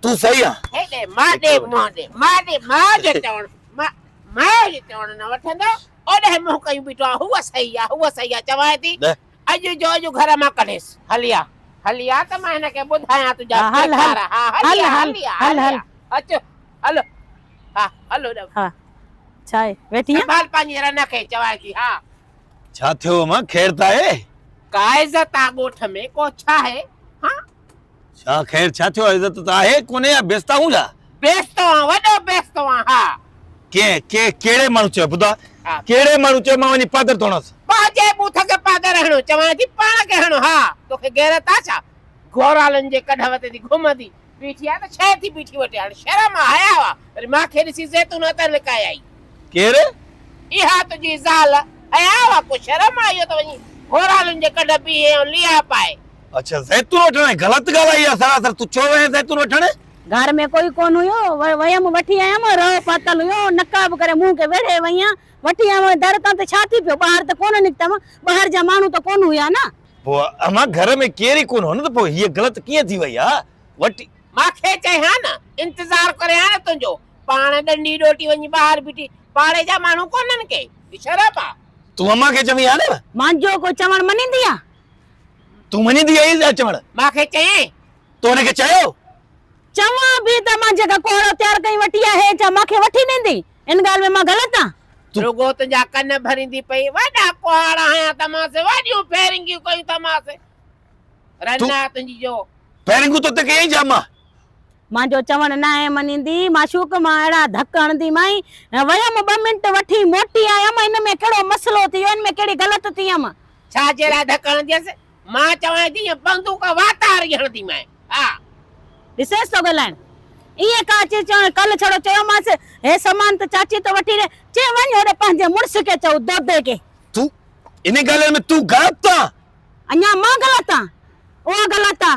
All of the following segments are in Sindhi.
تون صحيح آن. هيڏي مان ڏي منهن ڏي مان ڏي ماء جو چوڻ ماء جو چوڻ نه وٺندو اوڏانهن منهن ڪيون بيٺو آ هوء صحيح آ هوء صحيح آ چوانء ٿي اڄ جو اڄ گهر مان ڪڍيس. هلي آ هلي آ ته مان هن کي ٻڌايان تنهنجا پيڪار ها هلي آ هلي آ هلي آ اچ هل ها هل هوڏانهن. ها ڇا آهي ويٺي آن. سنڀال پنهنجي رن کي چوانء ٿي ها. ڇا ٿيو امان خير ته آهي. ڪا عزت آ ڳوٺ ۾ ڪو ڇاهي ها. ڇا خير ڇا ٿيو عزت ته آهي ڪونهي يا بيستو آهون ڇا؟ بيستو آهان وڏو بيستو آهان ها. ڪنهن ڪي ڪهڙي ماڻهو چيو ٻڌاء ڪهڙي ماڻهو چيو مان وڃي پادر ڌوڻس. پنهنجي ٻوٿ کي پادر هڻو چوانء ٿي پاڻ کي هڻو ها توکي غيرت آ ڇا گورالن جي ڪڍ وتي ٿي گهمندي بيٺي آ ته شيء ٿي بيٺي وٺي هاڻي شرم آ حياء آ وري مان کي ڏسي زيتون هٿ لڪائي آئي. ڪير؟ اها تنهنجي زال حياء آ ڪو شرم آ اهو ته وڃي گورالن جي ڪڍ بيهي ۽ ليئا پائي. اڇا زيتون وٺڻ آئين غلط ڳالهه آهي اها سراسر تون ڇو وئين زيتون وٺڻ؟ گهر ۾ ڪوئي ڪونه هيو ويم وٺي آيم رئو پاتل هيو نقاب ڪري منهن کي ويڙهي وئي آن وٺي آيم در تان ته ڇا ٿي پيو ٻاهر ته ڪونه نڪتم ٻاهر جا ماڻهو ته ڪونه هيا نه. پوء امان گهر ۾ ڪير ئي ڪونه هو نه ته پوء هيء غلط ڪيئن ٿي وئي ها وٺي. مان کي چئي ها نه انتظار ڪري ها نه تنهنجو پاڻ ڏنڊي ڏوٽي وڃي ٻاهر بيٺي پاڙي جا ماڻهو ڪونهن ڪي شرم آ. تون امان کي چوين ها نه. مانجو ڪو چوڻ مڃيندي آ. تون مڃيندي آهين يا چوڻ؟ مان کي چيائين. تو هن کي چيو؟ چوان به ته مان جيڪا ڪهاڙو تيار ڪئي وٺي آهي ڇا مان کي وٺي ڏيندي؟ ان ڳالهه ۾ مان غلط آن؟ رڳو تنهنجا ڪن ڀريندي پئي. وڏا ڪهاڙا هنيا تماس، وڏيون ڦيرنگيون ڪيون تماس. رن آ تنهنجي جو. ڦيرنگون تو تي ڪيائين ڇا مان؟ مانجو چوڻ ناهي مڃيندي. معشوق مان اهڙا ڌڪ هڻندي مائين. ويم ٻه منٽ وٺي موٽي آيم. ان ۾ ڪهڙو مسئلو ٿي ويو؟ ان ۾ ڪهڙي غلط ٿي هيم؟ ڇا جي لاء ڌڪ هڻنديس؟ مان چوانء ٿي ائين بندوق واتاري هڻنديمانء. ها. ڏسيس ٿو ڳالهائڻ. ائين ڪا اچي چوين ڪلهه ڇڙو چيومانس هي سامان ته چاچي ٿو وٺي ڏي. چي وڃ هوڏي پنهنجي مڙس کي چئو دودي کي. تون ان ڳالهه ۾ تون غلط آن. اڃا مان غلط آن. اها غلط آ.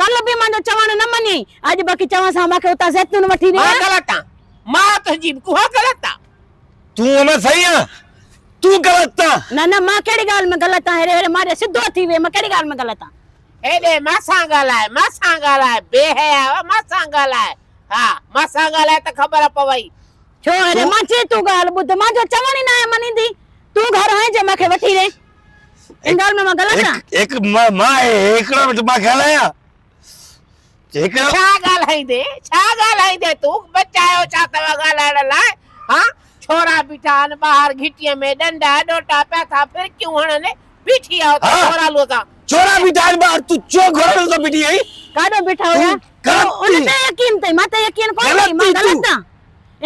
ڪلهه به مانجو چوڻ نه مڃيئي. اڄ باقي چوان سان مان کي اتان زيتون وٺي ڏي. مان غلط آن. مان تنهنجي به ڪوهه غلط آن. تون امان صحيح آن. تون غلط آن. نه نه مان ڪهڙي ڳالهه ۾ غلط آن. هيڏي هيڏي مان ڏي سڌو ٿي ويهه مان ڪهڙي ڳالهه ۾ غلط آن. هيڏي مان سان ڳالهاء مان سان ڳالهاء بي حيا مان سان ڳالهاء ها مان سان ڳالهاء ته خبر پوئي. ڇو هيڏي مان چي تون ڳالهه ٻڌ مانجو چوڻ ئي ناهي مڃيندي. تون گهر آئين جي مان کي وٺي ڏي. ان ڳالهه ۾ مان غلط آن. هڪ مان هڪڙو منٽ مان کي هلايان. هڪڙو. ڇا ڳالهائيندي ڇا ڳالهائيندي تون بچايو ڇا اٿو ڳالهائڻ لاء ها ڇورا بيٺا آهن ٻاهر گهٽيء ۾ ڏنڊا ڏوٽا پيا ٿا ڦرڪيون هڻن بيٺي آ اتي گهورالوء سان. ڇورا بيٺا آهن ٻاهر تون ڇو گهورالوء سان بيٺي آهين. ڪاڏو بيٺا هيا ان تي يقين اٿئي مان تي يقين ڪونه اٿئي مان غلط آن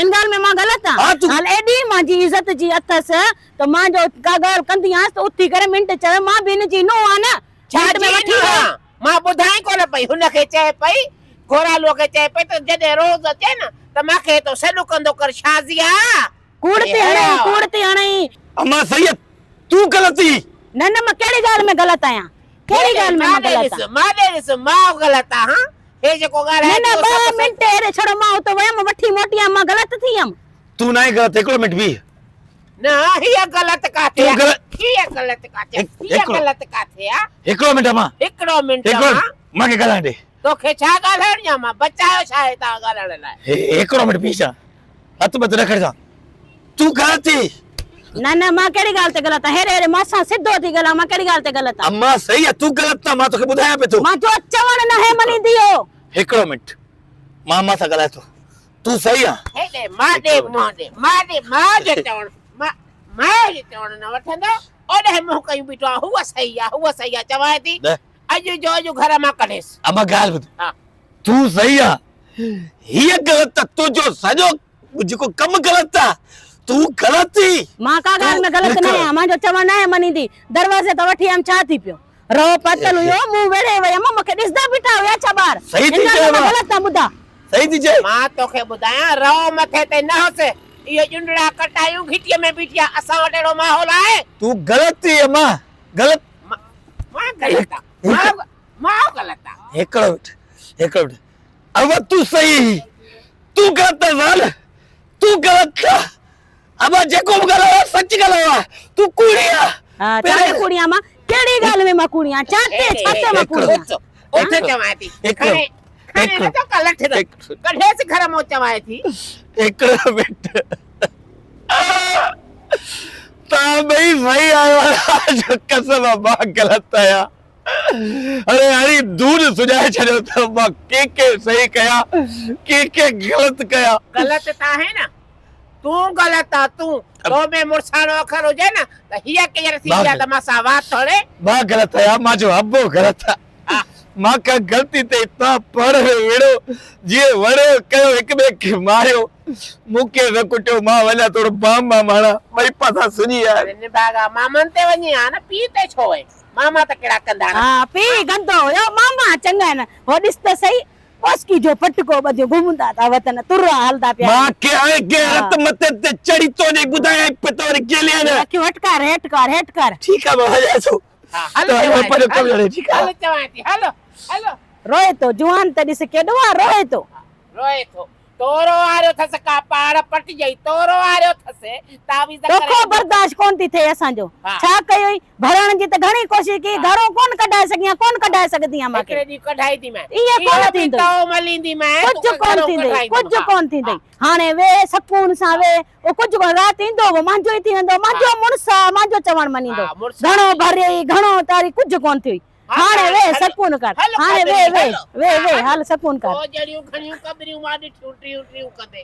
ان ڳالهه ۾ مان غلط آن هل ايڏي مانجي عزت جي اٿس ته مان جو ڪا ڳالهه ڪندي آهيانس ته اٿي ڪري منٽ چوي مان به هن جي نونهن آهيان نه ڇا جي نونهن آهيان مان ٻڌائين ڪونه پئي هن کي چئي پئي گهورالوء کي چئي پئي ته جڏهن روز اچي نه ته مان کي هتو سڏ ڪندو ڪر شازيا ڪوڙ ٿي هڻئي ڪوڙ ٿي هڻئي. امان سيد تون غلط ئي. نه نه مان ڪهڙي ڳالهه ۾ غلط آهيان ڪهڙي ڳالهه ۾ مان غلط آهيان. مان ڏي ڏس مان غلط آهان هي جيڪو ڳالهائي نه نه ٻه منٽ هيڏي ڇڙو مان اتو ويم وٺي موٽي آيم مان غلط ٿي ويم. تون ناهين غلط هڪڙو منٽ بيهه. نه هيء غلط ڪاٿي آ هيء غلط ڪاٿي آ هيء غلط ڪاٿي آ. هڪڙو منٽ امان. هڪڙو منٽ امان. مان کي ڳالهائڻ ڏي. توکي ڇا ڳالهائڻ ڏيان مان بچايو ڇا آهي تان ڳالهائڻ لاء. هڪڙو منٽ بيهه ڇا. هٿ ٻڌ نه کڻجان. تون غلط ٿي. نه نه مان ڪهڙي ڳالهه تي غلط آهيان. هيري هيري مان سان سڌو ٿي ڳالهاء مان ڪهڙي ڳالهه تي غلط آهيان. امان صحيح آهي تون غلط آهين مان توکي ٻڌايان پئي ٿو. مان جو چوڻ ناهي مڃيندي هو. هڪڙو منٽ مان امان سان ڳالهايان ٿو. تون صحيح آهين. هيڏي مان ڏي منهن ڏي مان ڏي ماء جو چوڻ ماء جو چوڻ نه وٺندو اوڏانهن منهن ڪيون بيٺو آهي هوء صحيح آهي هوء صحيح آهي چوانء ٿي اڄ جو اڄ گهر مان ڪڍيس. امان ڳالهه ٻڌ. تون صحيح آ هيء غلط آ تنهنجو سڄو جيڪو ڪم غلط آ تون غلط ئي. مان ڪا ڳالهه ۾ غلط نه آهيان مان جو چوڻ ناهي مڃيندي دروازي تان وٺي آيم ڇا ٿي پيو رئو پاتل هيو مون ويڙهي ويم مون کي ڏسندا بيٺا هيا ڇا ٻار صحيح ٿي چئي مان غلط آ ٻڌا. صحيح ٿي چئي. مان توکي ٻڌايان رئو مٿي تي نه هوس اهي ڄنڊڙا ڪٽايون گهٽيء ۾ بيٺي آ اسان وٽ اهڙو ماحول آهي. تون غلط ئي امان غلط. مان غلط آ مان غلط آ. هڪڙو منٽ هڪڙو منٽ ابا تون صحيح هي تون غلط آ زال تون غلط آ ابا جيڪو به ڳالهايو آ سچ ڳالهايو آ تون ڪوڙي آ. ها ڇا تي ڪوڙي آ مان ڪهڙي ڳالهه ۾ مان ڪوڙي آ ڇا تي ڇا تي مان ڪوڙي آ. اٿ چوان ٿي کڻي هاڻي نه ٿو ڪا لٺ ڪڍيس گهر مان چوانء ٿي. هڪڙو منٽ توهان ٻئي صحيح آهيو الله جو قسم آ مان غلط آهيان اڙي هڻي دود سڄائي ڇڏيو اٿم مان ڪي ڪي صحيح ڪيا ڪي ڪي غلط ڪيا. غلط ته آهين نه تون غلط آ تون تو ۾ مڙساڻو اکر هجي نه ته هيء ڪير ٿيندي آ ته مان سان وات هڻي. مان غلط آهيان مان جو ابو غلط آ. مان ڪا غلطي تي تان پاڻ ۾ وڙهو جيئن وڙهيو ڪيو هڪ ٻئي کي ماريو مون کي نه ڪٽيو مان وڃان ٿورو بام بام هڻان ٻئي پاسا سڃي آيا. اڙي نڀاڳا مامن تي وڃين ها نه پيء تي ڇو وئين ماما ته ڪهڙا ڪندا آهن. ها پيء گندو هيو ماما چڱا آهن هو ڏس ته سهي پوسڪي جو پٽڪو ٻڌيو گهمندا ٿا وتن ترا هلدا پيا مان کي هاڻي ڪنهن رت مٿي تي چڙهي تو ڏي ٻڌايائين پئي ته وري ڪيلي نه. اکيون هٽ ڪر هيٺ ڪر هيٺ ڪر. ٺيڪ آ مان وڃان ٿو. هل چوانء ٿي هل هل. روئي ٿو جوان ته ڏس ڪيڏو آ روئي ٿو. روئي ٿو تورو آريو ٿس ڪا پاڙ پٽجئي تورو آريو ٿس تعويذ ڪري. توکو برداشت ڪون ٿي ٿئي اسان جو ڇا ڪيوئي ڀرڻ جي ته گهڻي ڪوشش ڪئي گهرو ڪون ڪڍائي سگهي آن ڪون ڪڍائي سگهندي آن مان کي. هڪڙي ڏينهن ڪڍائي ٿي مين. ائين ڪون ٿيندو. تئو مليندي مين. ڪجهه ڪون ٿيندئي ڪجهه ڪون ٿيندئي هاڻي ويهه سڪون سان ويهه او ڪجهه ڪونه رات ايندو هو مانجو ئي ٿي ويندو مانجو مڙس آ مانجو چوڻ مڃيندو گهڻو ڀريئي گهڻو تاري ڪجهه ڪونه ٿيئي هاڻي ويهه سڪون ڪر هاڻي ويهه ويهه ويهه ويهه هل سڪون ڪر. تو جهڙيون گهڻيون ڪٻريون مان ڏٺيون ٽيون ٽيون ڪندي.